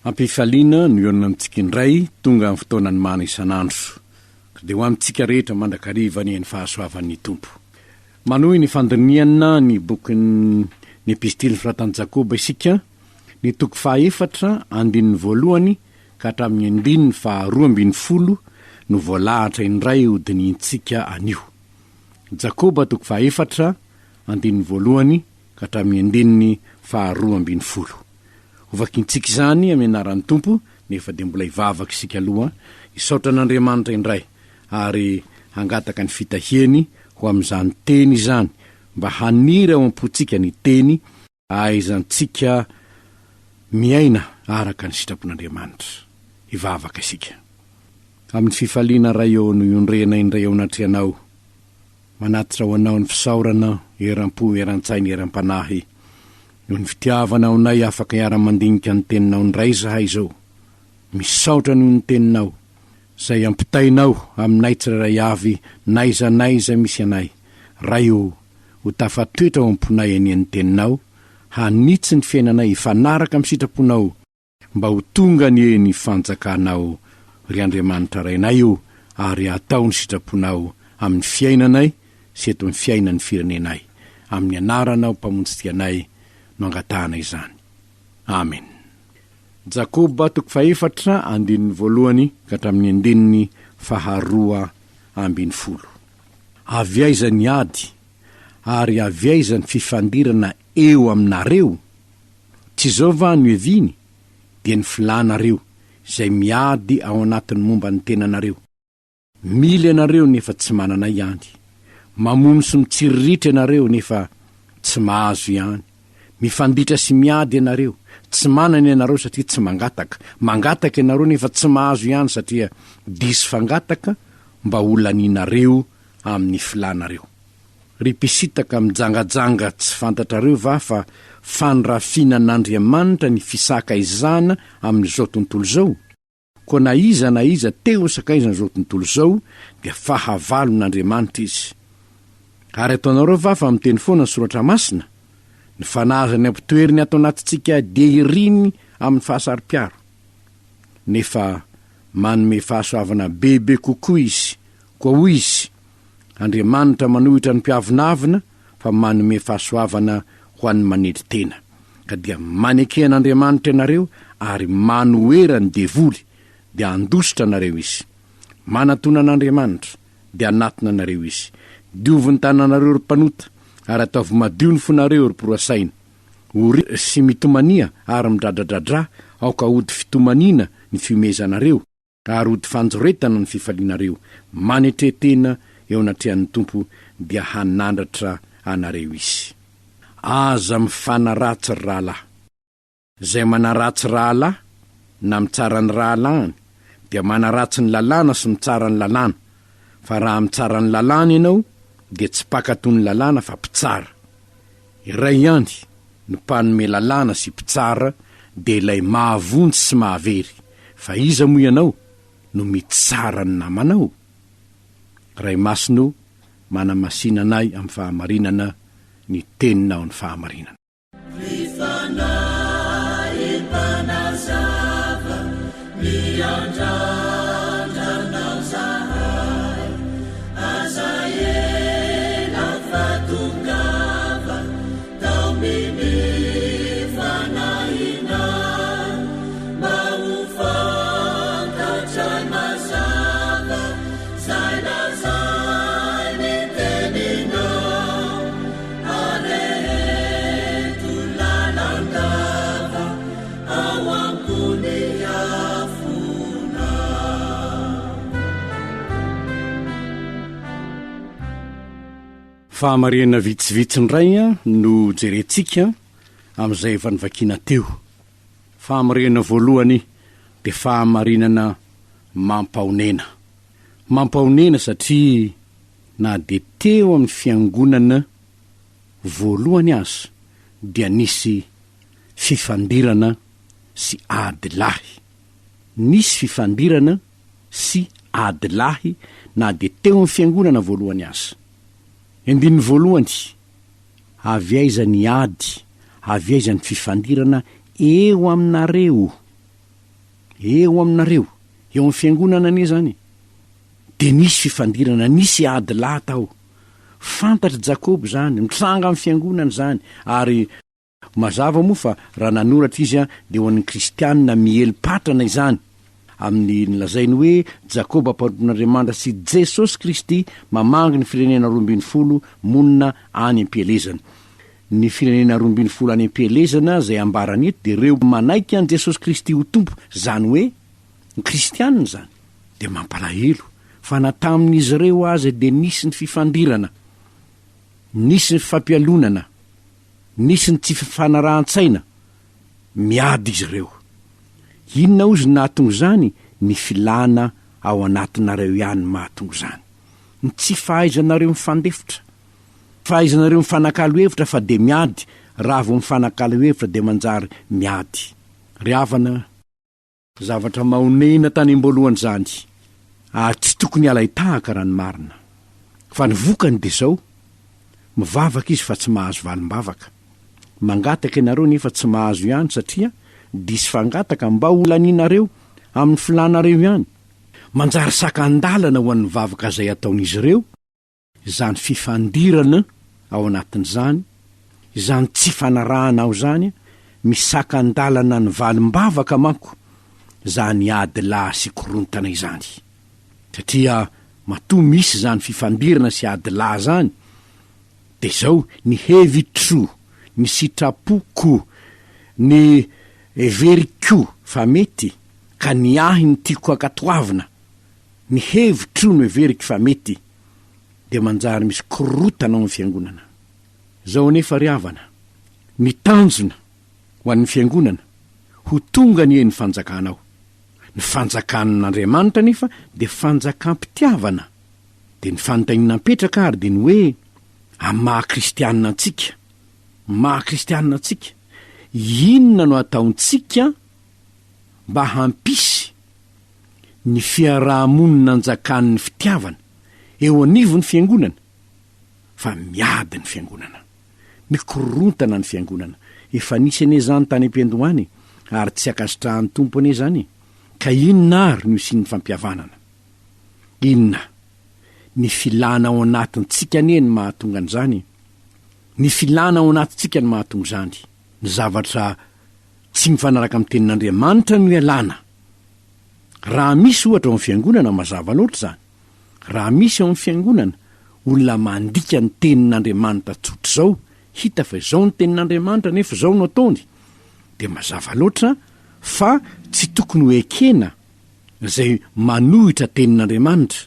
Ampifaliana no hihaonana amintsika indray tonga amin'ny fotoanan'ny mana isan'andro. Ka dia ho amintsika rehetra mandrakariva anie ny fahasoavan'ny Tompo. Manohy ny fandinihana ny bokin'ny Epistily nosoratan'i Jakoba isika, ny toko fahaefatra andininy voalohany ka hatramin'ny andininy faharoa ambinifolo no voalahatra indray hodinihintsika anio. Jakoba toko fahaefatra andininy voalohany ka hatramin'ny andininy faharoa ambinifolo. Hovakintsika izany amin'ny anaran'ny Tompo, nefa dia mbola hivavaka isika aloha, hisaotra an'Andriamanitra indray ary hangataka ny fitahiany ho amin'izany teny izany, mba haniry ao am-pontsika ny teny, hahaizantsika miaina araka ny sitrapon'Andriamanitra. Hivavaka isika. Amin'ny fifaliana Ray ô no iondrehana indray eo anatrehanao, Manatitra ho Anao ny fisaorana eram-po, eran-tsaina, eram-panahy noho ny fitiavanao anay afaka hiara-mandinika ny Teninao indray izahay izao. Misaotra noho ny Teninao izay ampitainao aminay tsirairay avy n'aiza n'aiza misy anay. Ray o, ho tafatoetra ao am-ponay anie ny Teninao, hanitsy ny fiainanay hifanaraka amin'ny sitraponao, Mba ho tonga anie ny fanjakanao ry Andriamanitra Rainay o ary atao ny sitraponao amin'ny fiainanay sy eto amin'ny fiainan'ny firenenay. Amin'ny anaranao Mpamonjy tia anay no angatahana izany. Amen. Jakoba toko fahefatra andininy voalohany ka hatramin'ny andininy faharoa ambinifolo. Avy aiza ny ady ary avy aiza ny fifandirana eo aminareo? Tsy izao va no heviany? Dia ny filànareo, izay miady ao anatin'ny momba ny tenanareo. Mila ianareo nefa tsy manana ihany. Mamono sy mitsiriritra ianareo nefa tsy mahazo ihany. Mifanditra sy miady ianareo. Tsy manana ianareo satria tsy mangataka. Mangataka ianareo nefa tsy mahazo ihany satria diso fangataka mba ho lanianareo amin'ny filànareo. Ry mpisintaka mijangajanga tsy fantatrareo va fa fandrafiana an'Andriamanitra ny fisakaizana amin'izao tontolo izao? Koa na iza na iza te ho sakaizan'izao tontolo izao dia fahavalon'Andriamanitra izy. Ary ataonareo va fa miteny foana ny Soratra Masina? Ny fanahy izay nampitoeriny ato anatintsika dia iriny amin'ny fahasaro-piaro. Nefa manome fahasoavana bebe kokoa izy, koa hoy izy, Andriamanitra manohitra ny mpiavonavona fa manome fahasoavana ho an'ny manetry tena. Ka dia maneke an'Andriamanitra ianareo ary manohera ny devoly, dia handositra anareo izy. Manatona an'Andriamanitra, dia hanatona anareo izy. Diovy ny tananareo ry mpanota, ary ataovy madio ny fonareo ry mpiroa saina. Ory sy mitomania ary midradradradrà, aoka hody fitomaniana ny fihomehezanareo. Ary hody fanjoretana ny fifalianareo, manetre tena eo anatrehan'ny Tompo dia hanandratra anareo Izy. Aza mifanaratsy ry rahalahy. Izay manaratsy rahalahy na mitsara ny rahalahiny dia manaratsy ny lalàna sy mitsara ny lalàna, fa raha mitsara ny lalàna ianao dia tsy mpankatò ny lalàna fa mpitsara. Iray ihany no mpanome lalàna sy mpitsara dia ilay mahavonjy sy mahavery, fa iza moa ianao no mitsara ny namanao? Ray Masina o, manamasina anay amin'ny fahamarinana, ny Teninao ny fahamarinana. Ry Fanahy Mpanazava, miandrandra Anao zahay, aza ela fa tongava, taominy fanahinay, mba ho fantatray mazava zay lazain'ny teninao. Areheto lalandava ao ambony afona. Fahamarinana vitsivitsy indray no jerentsika amin'izay efa novakiana teo. Fahamarinana voalohany dia fahamarinana mampahonena. Mampahonena satria na dia teo amin'ny fiangonana voalohany aza dia nisy fifandirana sy ady lahy. Nisy fifandirana sy ady lahy na dia teo amin'ny fiangonana voalohany aza. Andininy voalohany, Avy aiza ny ady, avy aiza ny fifandirana eo aminareo? Eo aminareo, eo amin'ny fiangonana anie izany e! Dia nisy fifandirana, nisy ady lahy tao. Fantatr'i Jakoba izany, mitranga amin'ny fiangonana izany, ary mazava moa fa raha nanoratra izy dia ho an'ny kristianina miely patrana izany, amin'ny nolazainy hoe Jakoba mpanompon'Andriamanitra sy Jesosy Kristy mamangy ny firenena 12 monina any am-pielezana. Ny firenena 12 any am-pielezana izay ambarany eto dia ireo manaiky an'i Jesosy Kristy ho Tompo, izany hoe ny kristianina izany. Dia mampalahelo fa na tamin'izy ireo aza dia nisy ny fifandirana, nisy ny fifampialonana, nisy ny tsy fifanarahan-tsaina, miady izy ireo. Inona hozy no nahatonga izany? Ny filàna ao anatinareo ihany no mahatonga izany. Ny tsy fahaizanareo mifandefitra. Fahaizanareo mifanakalo hevitra fa dia miady, raha vao mifanakalo hevitra dia manjary miady. Ry havana, zavatra mahonena tany am-boalohany izany ary tsy tokony halain-tahaka raha ny marina. Fa ny vokany dia izao, mivavaka izy fa tsy mahazo valim-bavaka. Mangataka ianareo nefa tsy mahazo ihany satria diso fangataka mba ho lanianareo amin'ny filanareo ihany. Manjary sakan-dalana ho an'ny vavaka izay ataon'izy ireo izany fifandirana ao anatin'izany, izany tsy fanarahana ao izany, misakan-dalana ny valim-bavaka manko izany ady lahy sy korontana izany. Satria matoa misy izany fifandirana sy ady lahy izany, dia izao, ny hevitro, ny sitrapoko, ny heveriko fa mety, ka ny ahy no tiako ankatoavina, Ny hevitro no heveriko fa mety dia manjary misy korotana ao amin'ny fiangonana. Izao anefa ry havana, ny tanjona ho an'ny fiangonana, ho tonga anie ny fanjakanao. Ny fanjakan'Andriamanitra anefa dia fanjakam-pitiavana. Dia ny fanontaniana mipetraka ary dia ny hoe, amin'ny maha kristianina antsika, maha kristianina antsika, inona no ataontsika mba hampisy ny fiaraha-monina anjakan'ny fitiavana eo anivon'ny fiangonana fa miady ny fiangonana, mikorontana ny fiangonana. Efa nisy anie izany tany am-piandohana e, ary tsy ankasitrahan'ny Tompo anie izany e. Ka inona ary no hisian'ny fampihavanana? Inona? Ny filana ao anatintsika anie no mahatonga an'izany e. Ny filana ao anatintsika no mahatonga izany. Ny zavatra tsy mifanaraka amin'ny tenin'Andriamanitra no ialana. Raha misy ohatra ao amin'ny fiangonana, mazava loatra izany, raha misy ao amin'ny fiangonana olona mandika ny tenin'Andriamanitra tsotr'izao, hita fa izao ny tenin'Andriamanitra nefa izao no ataony, dia mazava loatra fa tsy tokony ho ekena izay manohitra tenin'Andriamanitra,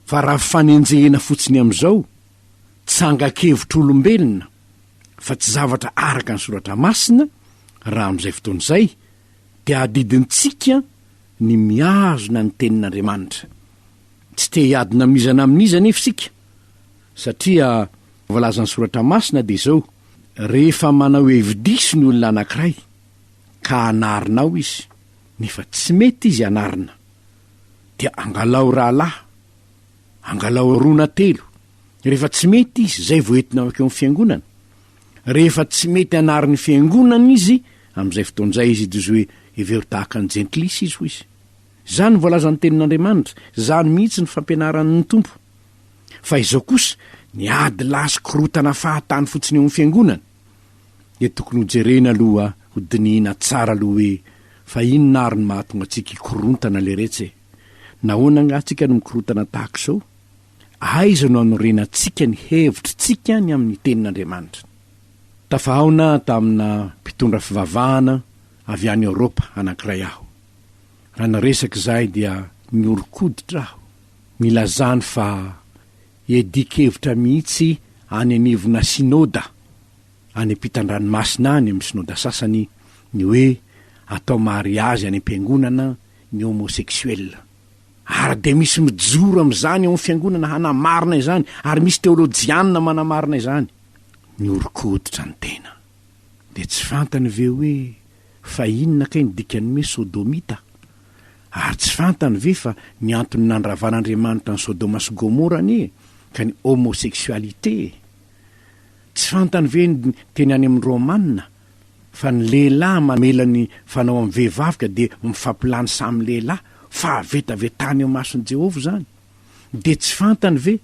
fa raha fanenjehena fotsiny amin'izao, tsangan-kevitr'olombelona fa tsy zavatra araka ny soratra masina, raha amin'izay fotoana izay, dia adidintsika ny mihazona ny tenin'Andriamanitra. Tsy te hiadina amin'iza na amin'iza anefa isika, satria voalazan'ny Soratra Masina dia izao, Rehefa manao hevi-diso ny olona anankiray, ka anarinao izy, nefa tsy mety izy anarina, dia angalao rahalahy, angalao roa na telo, rehefa tsy mety izy, izay vao entina mankeo amin'ny fiangonana. Rehefa tsy mety anarin'ny fiangonana izy, amin'izay fotoana izay izy dia hoe hevero tahaka ny jentilisa izy, hoy izy. Izany no voalazan'ny tenin'Andriamanitra, izany mihitsy ny fampianaran'ny Tompo. Fa izao kosa, ny ady lahy sy korontana fahatany fotsiny eo amin'ny fiangonana, dia tokony hojerena aloha, hodinihina tsara aloha hoe fa inona ary no mahatonga antsika hikorontana leretsy e? Nahoana angaha tsika no mikorontana tahaka izao? Aiza no anorenantsika ny hevitritsika ny amin'ny Tenin'Andriamanitra? Tafahaona tamina mpitondra fivavahana avy any Eoropa anankiray aho. Raha niresaka izahay dia nihoron-koditra aho. Nilazany fa hiadian-kevitra mihitsy any anivona synoda any ampitan-dranomasina any amin'ny synoda sasany ny hoe atao mariazy any am-piangonana ny homosexuel. Ary dia misy mijoro amin'izany ao amin'ny fiangonana hanamarina izany, ary misy teolojianina manamarina izany. Mihoron-koditra ny tena. Dia tsy fantany ve hoe fa inona kay ny dikan'ny hoe sodomita? Ary tsy fantany ve fa ny antony nandravan'Andriamanitra an'i Sodoma sy Gomora anie ka ny homosexualité e? Tsy fantany ve ny teny any amin'ny Romana? Fa ny lehilahy mamela ny fanao amin'ny vehivavy ka dia mifampilany samy lehilahy, fahavetavetana eo imason'i Jehovah izany. Dia tsy fantany ve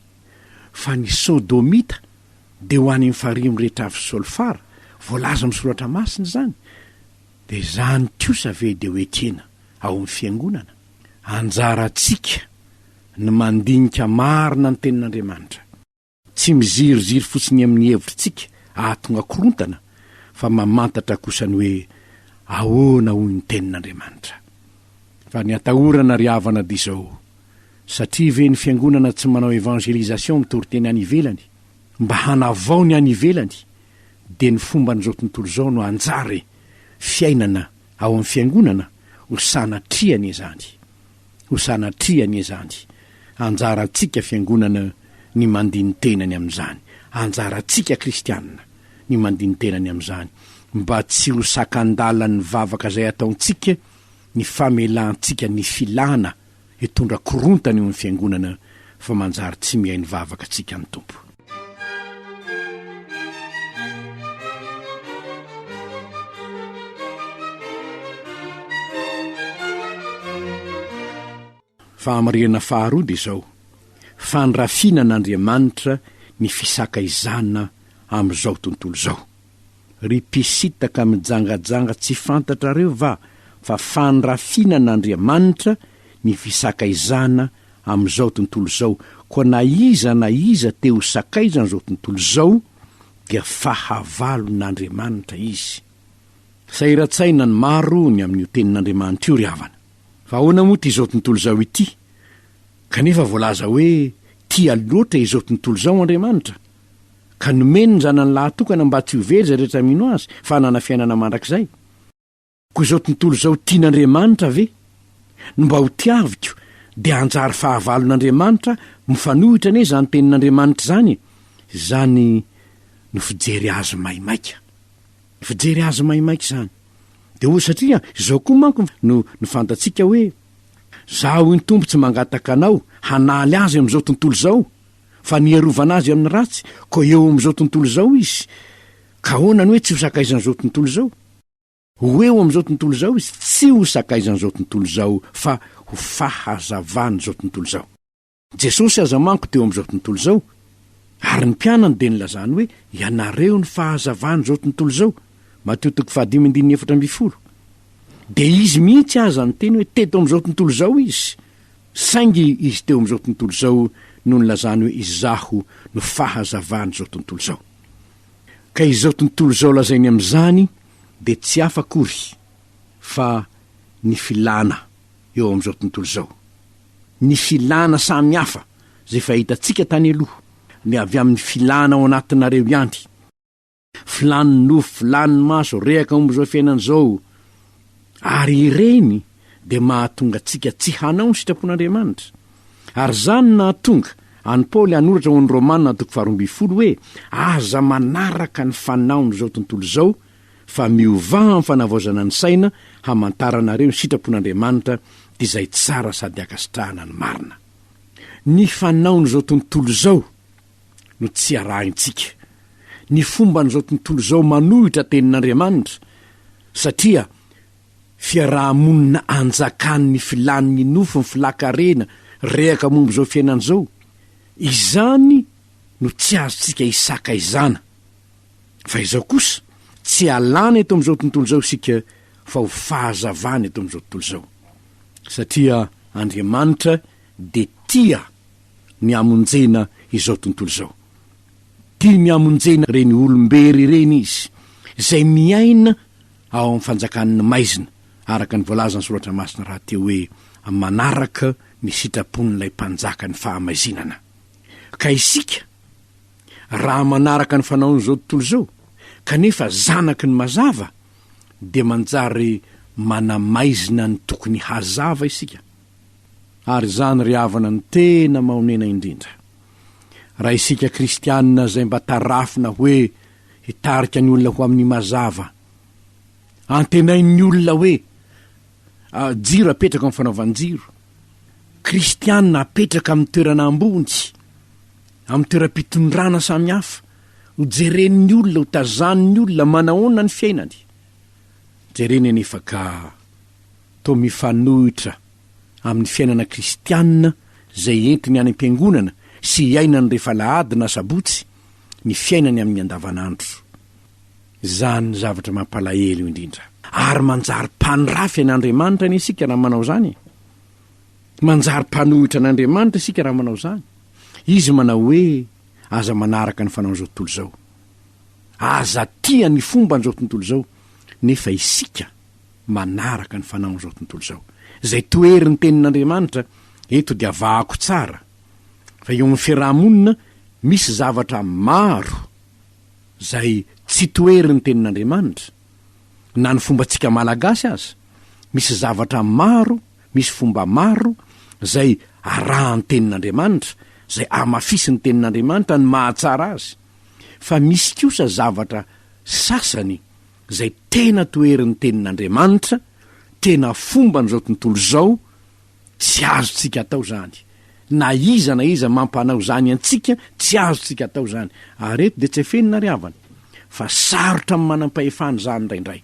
fa ny Sodomita dia ho any amin'ny farihy mirehitra avy solfara, voalaza amin'ny Soratra Masina izany? Dia izany kosa ve dia ho ekena ao amin'ny fiangonana? Anjarantsika ny mandinika marina ny Tenin'Andriamanitra. Tsy miziriziry fotsiny amin'ny hevitritsika ahatonga korontana fa mamantatra kosa ny hoe ahoana hoy ny tenin'Andriamanitra. Fa ny atahorana ry havana dia izao, satria ve ny fiangonana tsy manao evangelisation mitory teny any ivelany, mba hanavao ny any ivelany, dia ny fomban'izao tontolo izao no hanjary fiainana ao amin'ny fiangonana, ho sanatria anie izany. Ho sanatria anie izany. Anjarantsika fiangonana ny mandini-tena ny amin'izany. Anjarantsika kristianina ny mandini-tena ny amin'izany. Mba tsy ho sakan-dalan'ny vavaka izay ataontsika ny famelantsika ny filana hitondra korontana eo amin'ny fiangonana fa manjary tsy mihaino vavaka antsika ny Tompo. Fahamarihana faharoa dia izao, fandrafiana an'Andriamanitra ny fisakaizana amin'izao tontolo izao. Ry mpisintaka mijangajanga tsy fantatrareo va fa fandrafiana an'Andriamanitra ny fisakaizana amin'izao tontolo izao, koa na iza na iza te ho sakaizan'izao tontolo izao dia fahavalon'Andriamanitra izy. Sahiran-tsaina ny maro ny amin'io tenin'Andriamanitra io ry havana. Fa ahoana moa ity izao tontolo izao ity? Kanefa voalaza hoe tia loatra izao tontolo izao Andriamanitra, ka nomeny ny Zanany lahatokana mba tsy ho very izay rehetra mino Azy, fa hanana fiainana mandrakizay. Koa izao tontolo izao tian'Andriamanitra ve no mba ho tiaviko dia hanjary fahavalon'Andriamanitra? Mifanohitra anie izany tenin'Andriamanitra izany e! Izany no fijery azy maimaika. Fijery azy maimaika izany. Dia hoy satria izao koa manko no no fantatsika hoe, Zaho hoy ny Tompo tsy mangataka anao hanaly azy amin'izao tontolo izao fa ny hiarovana azy amin'ny ratsy, koa eo amin'izao tontolo izao izy. Ka ahoana ny hoe tsy ho sakaizan'izao tontolo izao? Ho eo amin'izao tontolo izao izy, tsy ho sakaizan'izao tontolo izao, fa ho fahazavan'izao tontolo izao. Jesosy aza manko teo amin'izao tontolo izao, ary ny mpianany dia nilazany hoe, Ianareo no fahazavan'izao tontolo izao. Matio toko fahadimy andininy 14. Dia izy mihitsy aza niteny hoe teto amin'izao tontolo izao izy, saingy izy teo amin'izao tontolo izao no nilazany hoe Izaho no fahazavan'izao tontolo izao. Ka izao tontolo izao lazainy amin'izany dia tsy hafa akory fa ny filàna eo amin'izao tontolo izao. Ny filàna samy hafa izay efa hitantsika tany aloha, ny avy amin'ny filàna ao anatinareo ihany. Filàn'ny nofo, filàn'ny maso, rehaka momba izao fiainana izao. Ary ireny dia mahatonga antsika tsy hanao ny sitrapon'Andriamanitra. Ary izany no nahatonga an'i Paoly hanoratra ho an'ny Romana toko faharoambinifolo hoe, Aza manaraka ny fanaon'izao tontolo izao, fa miovà amin'ny fanavaozana ny saina hamantaranareo ny sitrapon'Andriamanitra, dia izay tsara sady ankasitrahana ny marina. Ny fanaon'izao tontolo izao no tsy arahintsika. Ny fomban'izao tontolo izao manohitra tenin'Andriamanitra, satria fiaraha-monina anjakan'ny filan'ny nofo, ny filan-karena, rehaka momba izao fiainana izao. Izany no tsy azontsika isakaizana. Fa izao kosa, tsy alana eto amin'izao tontolo izao isika fa ho fahazavana eto amin'izao tontolo izao. Satria Andriamanitra dia tia ny hamonjena izao tontolo izao. Tia ny hamonjena ireny olom-bery ireny Izy, izay miaina ao amin'ny fanjakan'ny maizina, araka ny voalazan'ny Soratra Masina rahateo hoe manaraka ny sitrapon'ilay mpanjakan'ny fahamaizinana. Ka isika, raha manaraka ny fanaon'izao tontolo izao, kanefa zanaky ny mazava, dia manjary manamaizina ny tokony hazava isika. Ary izany ry havana no tena mahonena indrindra. Raha isika kristianina izay mba tarafina hoe hitarika ny olona ho amin'ny mazava, antenain'ny olona hoe jiro apetraka amin'ny fanaovan-jiro, kristianina apetraka amin'ny toerana ambony, amin'ny toeram-pitondrana samihafa, ho jeren'ny olona, ho tazanin'ny olona, manahoana ny fiainany. Jerena anefa ka toa mifanohitra amin'ny fiainana kristianina izay entiny any am-piangonana sy iainany rehefa alahady na sabotsy ny fiainany amin'ny andavanandro. Izany ny zavatra mampalahelo indrindra. Ary manjary mpanirafy an'Andriamanitra anie isika raha manao izany e! Manjary mpanohitra an'Andriamanitra isika raha manao izany. Izy manao hoe, Aza manaraka ny fanaon'izao tontolo izao. Aza tia ny fomban'izao tontolo izao. Nefa isika manaraka ny fanaon'izao tontolo izao. Izay toherin'ny tenin'Andriamanitra, eto dia avahako tsara fa eo amin'ny fiaraha-monina misy zavatra maro izay tsy toherin'ny tenin'Andriamanitra, na ny fombantsika malagasy aza, misy zavatra maro, misy fomba maro izay arahan'ny tenin'Andriamanitra, izay amafisin'ny tenin'Andriamanitra ny mahatsara azy, fa misy kosa zavatra sasany izay tena toherin'ny tenin'Andriamanitra, tena fomban'izao tontolo izao, tsy azontsika atao izany. Na iza na iza mampanao izany antsika, tsy azontsika atao izany. Ary eto dia tsy afenina ry havana, fa sarotra amin'ny manam-pahefana izany indraindray.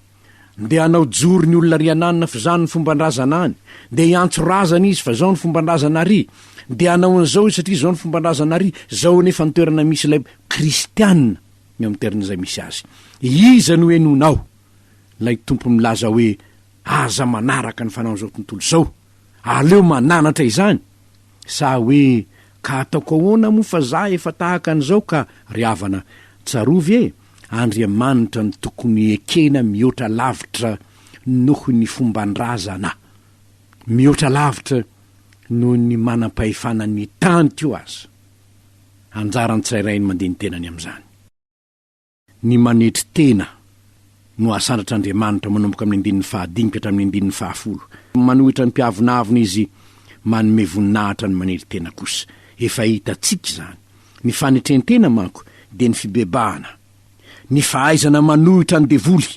Ndeha hanao joro ny olona ry ananona f'izany ny fomban-drazana any. Ndeha hiantso razana izy fa izao ny fomban-drazana ary. Ndeha hanao an'izao izy satria izao ny fomban-drazana ary. Izao anefa ny toerana misy ilay kristiana eo amin'ny toerana izay misy azy. Iza no henoinao? Ilay Tompo milaza hoe aza manaraka ny fanaon'izao tontolo izao. Aleo mananatra izany. Sa hoe ka ataoko ahoana moa fa za efa tahaka an'izao ka ry havana tsarovy e, Andriamanitra no tokony ekena mihoatra lavitra noho ny fomban-drazana, mihoatra lavitra noho ny manam-pahefana ny tany koa aza. Anjaran'ny tsirairay ny mandini-tenany amin'izany. Ny manetry tena no asandratr'Andriamanitra manomboka amin'ny andininy fahadimy ka hatramin'ny andininy fahafolo. Manohitra ny mpiavonavona izy, manome voninahitra ny manetry tena kosa. Efa hitantsika izany. Ny fanetren-tena manko dia ny fibebahana, ny fahaizana manohitra ny devoly,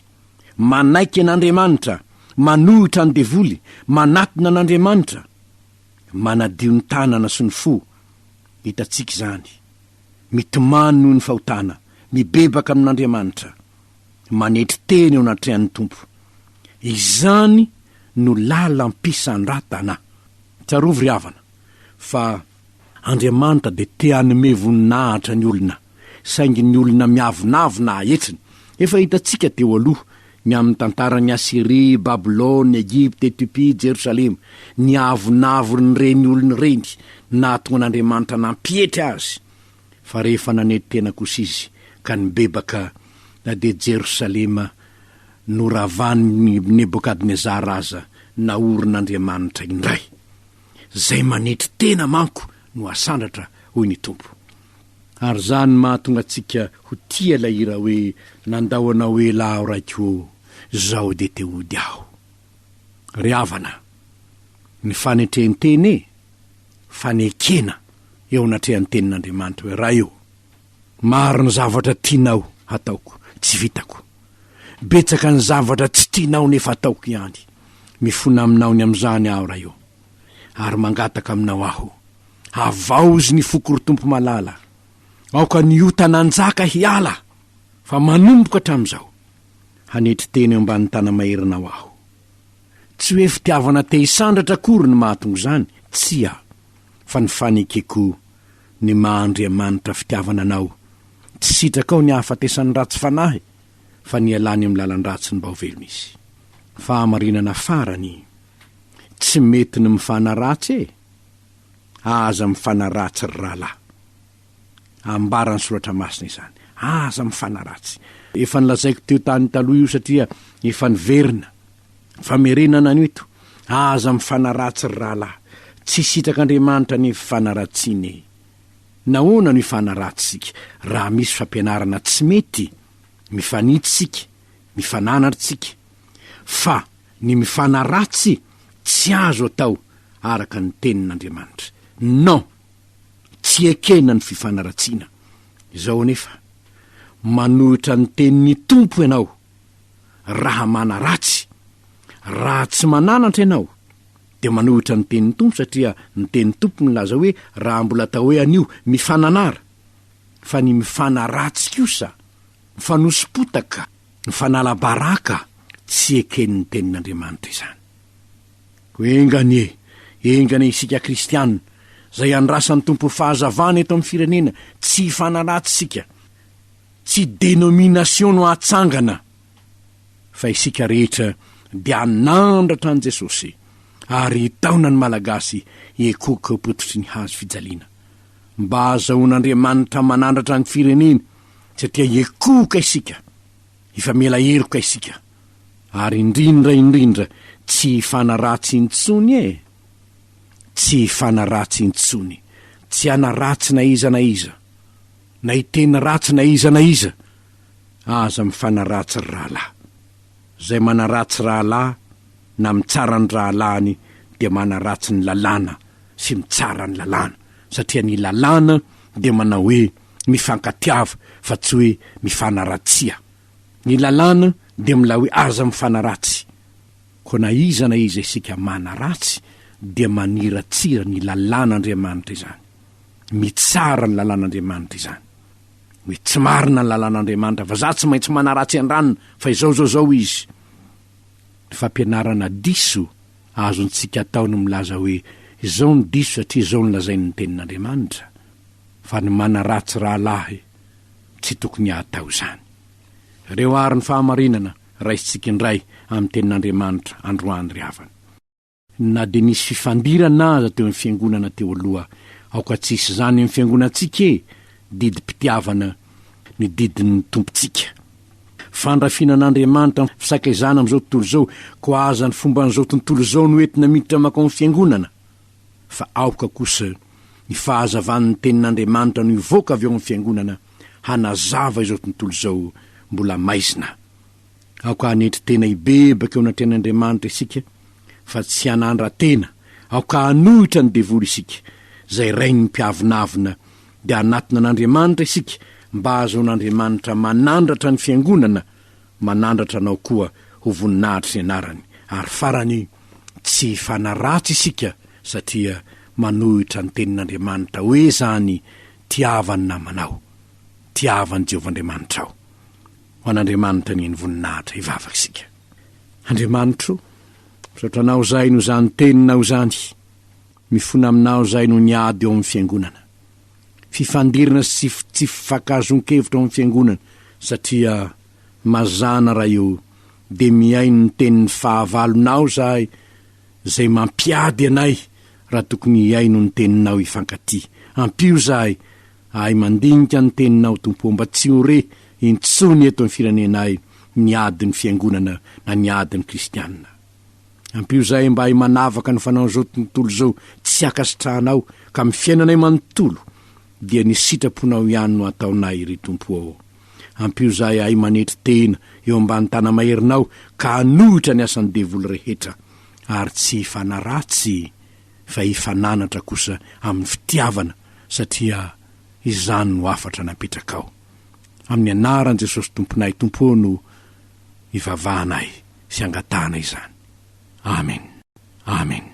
manaiky an'Andriamanitra, manohitra ny devoly, manatona an'Andriamanitra, manadio ny tanana sy ny fo. Hitantsika izany. mitomany noho ny fahotana, mibebaka amin'Andriamanitra, manetry tena eo anatrehan'ny Tompo. Izany no lalam-pisandratana. Tsarovy ry havana fa Andriamanitra dia te hanome voninahitra ny olona, saingy ny olona miavonavona ahetsiny. Efa hitantsika teo aloha ny amin'ny tantaran'i Asyria, Babylona, Egypta, Etiopia, Jerosalema. Ny avonavon'ireny olona ireny nahatonga an'Andriamanitra nampietry azy, fa rehefa nanetry tena kosa izy ka nibebaka, na dia Jerosalema noravan'i Nebokadnezara aza naorin'Andriamanitra indray. Izay manetry tena manko no asandratra, hoy ny Tompo. Ary izany mahatonga antsika ho tia ilay hira hoe Nandao anao ela aho raiko ô, zao dia te hody aho. Ry havana, ny fanetren-tena e, fanekena eo anatrehan'ny tenin'Andriamanitra hoe Ray ô, maro ny zavatra tianao hataoko, tsy vitako. Betsaka ny zavatra tsy tianao nefa ataoko ihany. Mifona aminao ny amin'izany aho Ray ô, ary mangataka aminao aho. Havaozy ny foko ry Tompo malala. Aoka ny ota nanjaka hiala fa manomboka hatramin'izao. Hanetry tena eo ambany tana-maherinao aho. Tsy hoe fitiavana te hisandratra akory no mahatonga izany, tsia, fa ny fanekeko ny maha Andriamanitra fitiavana anao. Tsy sitrakao ny hahafatesan'ny ratsy fanahy fa ny hialany amin'ny lalan-dratsiny mba ho velona izy. Fahamarinana farany, tsy mety ny mifanaratsy e! Aza mifanaratsy ry rahalahy. Ambaran'ny Soratra Masina izany. Aza mifanaratsy. Efa nolazaiko teo tany taloha io satria efa niverina. Famerenana an'io eto. Aza mifanaratsy ry rahalahy. Tsy sitrak'Andriamanitra ny fifanaratsiana e. Nahoana no hifanaratsy isika raha misy fampianarana tsy mety? Mifanitsy isika, mifananatra isika. Fa ny mifanaratsy tsy azo atao araka ny tenin'Andriamanitra. Non! Tsy ekena ny fifanaratsiana. Izao anefa, manohitra ny tenin'ny Tompo ianao raha manaratsy. Raha tsy mananatra ianao, dia manohitra ny tenin'ny Tompo satria ny tenin'ny Tompo milaza hoe raha mbola atao hoe anio mifananara, fa ny mifanaratsy kosa, mifanoso-potaka, mifanala baraka. Tsy eken'ny Tenin'Andriamanitra izany. Koa enga anie, enga anie isika kristiana, izay andrasan'ny Tompo fahazavana eto amin'ny firenena, tsy hifanaratsy isika. Tsy dénomination no hatsangana, fa isika rehetra dia hanandratra an'i Jesosy ary hitaona ny Malagasy hiekoka eo am-pototry ny hazo fijaliana. Mba hahazahoan'Andriamanitra manandratra ny firenena, satria hiekoka isika, hifamela heloka isika, ary indrindra indrindra tsy hifanaratsy intsony e! Tsy hifanaratsy intsony, tsy hanaratsy na iza na iza. Na hiteny ratsy na iza na iza, aza mifanaratsy ry rahalahy. Izay manaratsy rahalahy na mitsara ny rahalahiny dia manaratsy ny lalàna sy mitsara ny lalàna, satria ny lalàna dia manao hoe mifankatiava fa tsy hoe mifanaratsiha. Ny lalàna dia milay hoe aza mifanaratsy. Koa na iza na iza isika manaratsy dia maniratsira ny lalàn'Andriamanitra izany. Mitsara ny lalàn'Andriamanitra izany. Hoe tsy marina ny lalàn'Andriamanitra fa za tsy maintsy manaratsy an-dranona fa izao izao izao izy. Ny fampianarana diso azontsika atao ny milaza hoe izao no diso satria izao no lazain'ny tenin'Andriamanitra. Fa ny manaratsy rahalahy tsy tokony hatao izany. Ireo àry ny fahamarinana raisintsika indray amin'ny tenin'Andriamanitra androany ry havana. Na dia nisy fifandirana aza teo amin'ny fiangonana teo aloha, aoka tsy hisy izany amin'ny fiangonantsika e! Didim-pitiavana ny didin'ny Tompontsika. Fandrafiana an'Andriamanitra ny fisakaizana amin'izao tontolo izao, koa aza ny fomban'izao tontolo izao no entina miditra mankao amin'ny fiangonana, fa aoka kosa ny fahazavan'ny Tenin'Andriamanitra no hivoaka avy ao amin'ny fiangonana hanazava izao tontolo izao mbola maizina. Aoka hanetry tena hibebaka eo anatrehan'Andriamanitra isika fa tsy hanandra-tena. Aoka hanohitra ny devoly isika, izay rain'ny mpiavonavona, dia hanatona an'Andriamanitra isika mba hahazoan'Andriamanitra manandratra ny fiangonana, manandratra anao koa ho voninahitry ny anarany. Ary farany, tsy hifanaratsy isika satria manohitra ny tenin'Andriamanitra hoe izany, Tiava ny namanao, tiava an'i Jehovah Andriamanitrao. Ho an'Andriamanitra anie ny voninahitra hivavaka isika. Andriamanitro, misaotra Anao izahay noho izany Teninao izany. Mifona Aminao izahay noho ny ady eo amin'ny Fiangonana. Fifandirana sy tsy fifankahazoan-kevitra ao amin'ny Fiangonana, satria mazàna Ray o, dia mihaino ny tenin'ny fahavalonao izahay izay mampiady anay raha tokony hihaino ny Teninao hifankatia. Ampio izahay Ahay mandinika ny teninao Tompo ô mba tsy ho re intsony eto amin'ny firenenay ny adin'ny fiangonana na ny adin'ny kristianina. Ampio izahay mba hahay manavaka ny fanaon'izao tontolo izao tsy ankasitrahanao ka amin'ny fiainanay manontolo dia ny sitraponao ihany no ataonay ry Tompo ô. Ampio izahay hahay manetry tena eo ambany tana-maherinao ka hanohitra ny asan'ny devoly rehetra ary tsy hifanaratsy fa hifananatra kosa amin'ny fitiavana satria izany no hafatra napetrakao. Amin'ny anaran'i Jesosy Tomponay Tompo ô no ivavahanay sy angatahana izany. Amen. Amen.